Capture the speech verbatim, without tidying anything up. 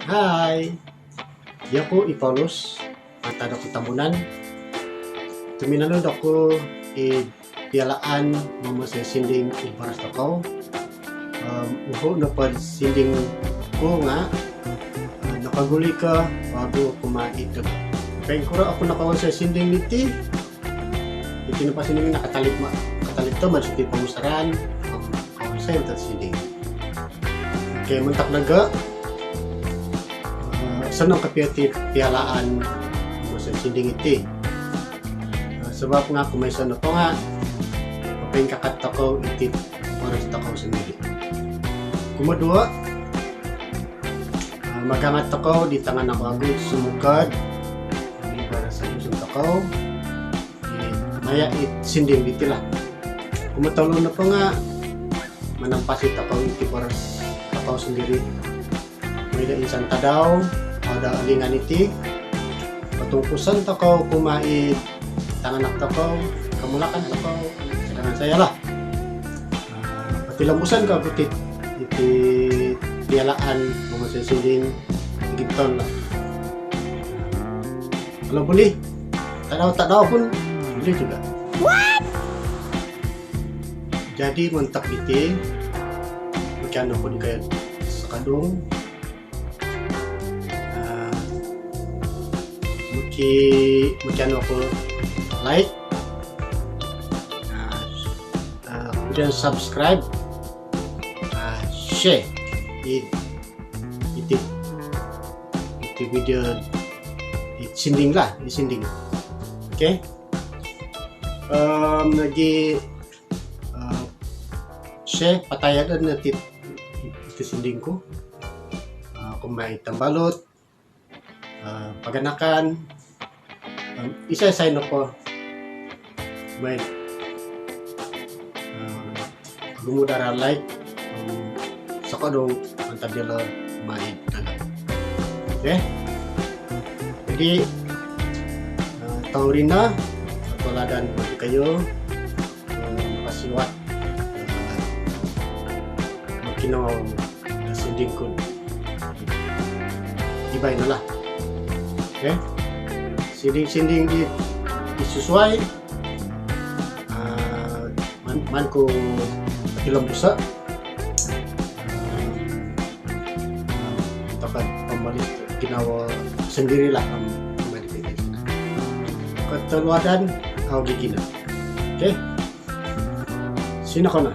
Hai. Yoku i Paulus, mantad do Tambunan. Tuminanud oku id pialaan momonsoi sinding id boros tokou. Om, uhu nopo sinding ku nga, eh, nokoguli ko wagu kumaa id doho. Poingkuro oku nokowonsoi sinding diti? Iti nopo sinding nakatalib ma-, katalib tomod siti pomusarahan, om, kowonsoi mantad sinding. Okey, montok dogo, eh, osonong kopio iti pialaan momonsoi sinding iti. Eh, sabab nga kumoiso nopo nga, popoingkakat tokou iti boros tokou sondiri. Kumoduo, eh, magangat tokou di tanganak wagu sumukod di boros Dusun tokou, di maya id sinding diti lah. Kumotolu nopo nga manampasi tokou iti boros tokou sondiri. Mooi do insan tadau, au do olingan iti, potungkuson tokou kumaa id tanganak tokou, kamulakan tokou, sedangkan saya lah. Ah, potilombuson ko iti, iti pialaan momonsoi sinding, iti ton lah. Kalau boleh, tadau-tadau pun boleh juga. Jadi, montok diti, mokianu oku dikoyu sokodung. Ah, moki-, mokianu oku like. Ah, ah, kemudian subscribe. Ah, share. Di iti, iti video, id sinding lah, id sinding. Okey. Om, lagi, eh, share, patayadon iti, iti sinding ku. Eh, kumaa id tambalut, eh, paganakan, om isai-isai nopo mooi, eh, gumudara like, om sokodung mantad diolo kumaa id dagang. Okey. Jadi, eh, touri no, kotohuadan dikoyu, eh, makasiwat, eh, mokinongou do sinding ku. Ibai no lah. Okey. Sinding-sinding di, di susuai. Ah, maan, maan ku potilombuso. Ah, ah, tokou pembalas ginawo sondiri lah, om, om, kotohuadan au gigino. Okey. Sino kono.